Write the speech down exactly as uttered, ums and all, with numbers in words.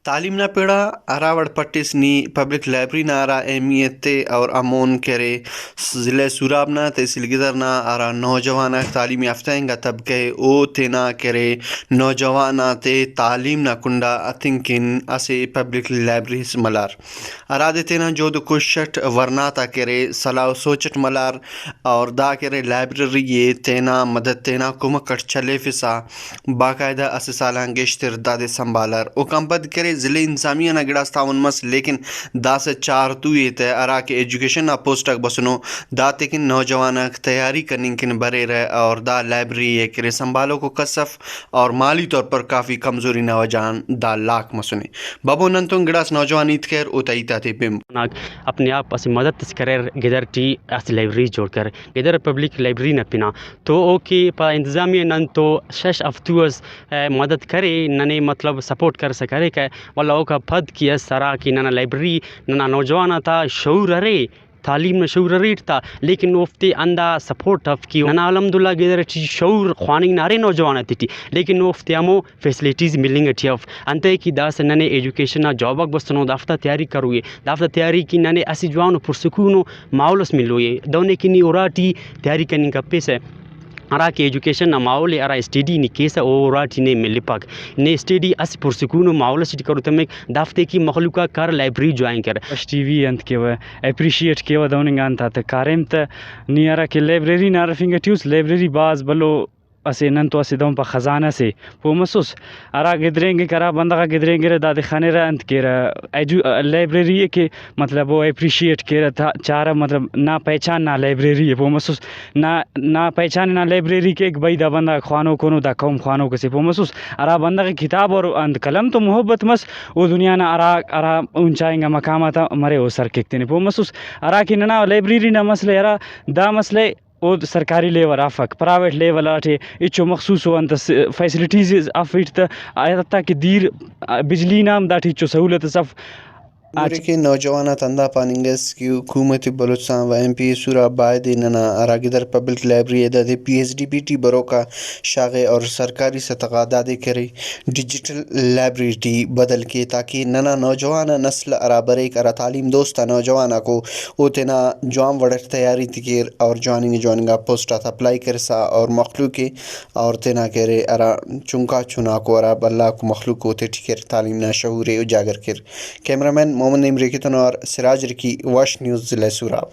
تعلیم نا پڑ آ ہراوڑ پٹس نی پبلک لائبریری نا ہرا اہمیت ءِ اور امون کرے۔ ضلع سوراب نا تحصیل گدر نا ہرا نوجوان آک تعلیم یافتہ انگا طبقہ ءِ، او تینا کرے نوجوان آتے تعلیم نا کنڈا ہتنگ کن اسہ پبلک لائبریری اس ملار، ہرادے تینا جہد و کوشش اٹ ورنا تا کرے صلاح و سوچ اٹ ملار اور دا کرے لائبریری ءِ تینا مدد تینا کمک اٹ چلیفسا باقاعدہ اسہ سال آن گیشتر دادے سنبھالار۔ اوکان پد کرے ضلع انتظامیہ نا گڑاس تعاون مس، لیکن داسہ چار توئے تہ ہراکہ ایجوکیشن نا پوسٹ آک بسنو، داتے کن نوجوان آک تیاری کننگ کن بریرہ اور دا لائبریری ءِ کرے سنبھالوکو کس اف اور مالی طور پر کافی کمزوری نا وجہ آن دا لاک مسنے۔ بابو نن تون گڑاس نوجوان ہیت کریر، اوتا ہیت آتے بنب۔ اپنے آپ اسہ مدد اس کریر، گدر ٹی اسہ لائبریری جوڑ کریر، گدر پبلک لائبریری نا پنا۔ تو اوکے پا انتظامیہ نن تو شش ہفتو اس، ء، مدد کرے، ننے مطلب سپورٹ کرسا کریکہ، ولدا اوکا پد کہ اس ہرا کہ ننا لائبریری ننا نوجوان آتا شعور ارے، تعلیم نا شعور اریٹ تا، لیکن اوفتے ہندا سپورٹ اف کہ ننا الحمدللہ گدر ٹی شعور خواننگ نا ارے نوجوان آتے ٹی، لیکن اوفتے ہمو فیسلٹیز ملنگ ٹی اف۔ انتئے کہ داسہ ننے ایجوکیشن نا جاب آک بسنو، دافتا تیاری کروئے، دافتا تیاری کہ ننے اسہ جوانو پرسکونو ماحول اس ملوئے، دہنے کہ نی اراٹی تیاری کننگ کپیسہ۔ ہرا کہ ایجوکیشن نا ماحول ء، ہرا اسٹڈی نی کیسہ، او اراٹی نے ملپک۔ نے اسٹڈی اسہ پرسکونو ماحول اسیٹی کرو تمک، دافتے کہ مخلوق آک کر لائبریری جوائن کر۔ بش ٹی وی انت کیوہ، اپریشیٹ کیوہ دہن انگا انت آتے کاریم تہ۔ نی ہرا کہ لائبریری نا ہرفنگ ٹی اس، لائبریری بھاز بھلو اسہ، نن تو اسہ دہن پا خزانہ سے پہہ مسوس، ہرا گدرینگک، ہرا بندغ آک گدرینگرہ، دادے خنرہ، انت کیرہ، ایجو-، لائبریری ء کہ مطلب او اپریشیٹ کیرہ، تا-، چارہ، مطلب نا پہچان نا لائبریری ء پہہ مسوس، نا، نا پہچان نا لائبریری کیک، بھئی دا بندغ آک خوانوک انو، دا قوم خوانوک اسے پہہ مسوس۔ ہرا بندغ ء کتاب اور انت قلم تو محبت مس، او دنیا نا ہرا، ہرا اونچا انگا مقام آتا مرے او سر کیک تینے پہہ مسوس۔ ہرا کہ ننا لائبریری نا مسئلہ ء، ہرا دا مسئلہ ء، او سرکاری لیول آ افک، پرائیویٹ لیول آٹے ہچو مخصوص و انت اس فیسلٹیز افیٹ تہ، حتیٰ کہ دیر، بجلی نا ہم داٹی ہچو سہولت اس اف۔ ہورے کہ نوجوان آتا ہندا پاننگ ئس کہ حکومت بلوچستان و ایم پی اے سوراب بایدے ننا ہرا گدر پبلک لائبریری ء دادے پی ایس ڈی پی ٹی بروکا شاغے اور سرکاری سطح غا دادے کرے ڈیجیٹل لائبریری ٹی بدل کے، تاکہ ننا نوجوان نسل ہرا بریک، ہرا تعلیم دوست آ نوجوان آکو، او تینا جوان وڑ اٹ تیاری تے کیر اور جواننگا جواننگا پوسٹ آتا اپلائی کرسا اور مخلوق ء اور تینا کہ ارے ہرا چنکا چناکو ہرا بھلاکو مخلوق اوتے ٹی کیر تعلیم نا شعور ء اجاگر کیر۔ کیمرہ مین محمد نعیم ریکی تون اور سراج ریکی، وش نیوز، ضلع سوراب۔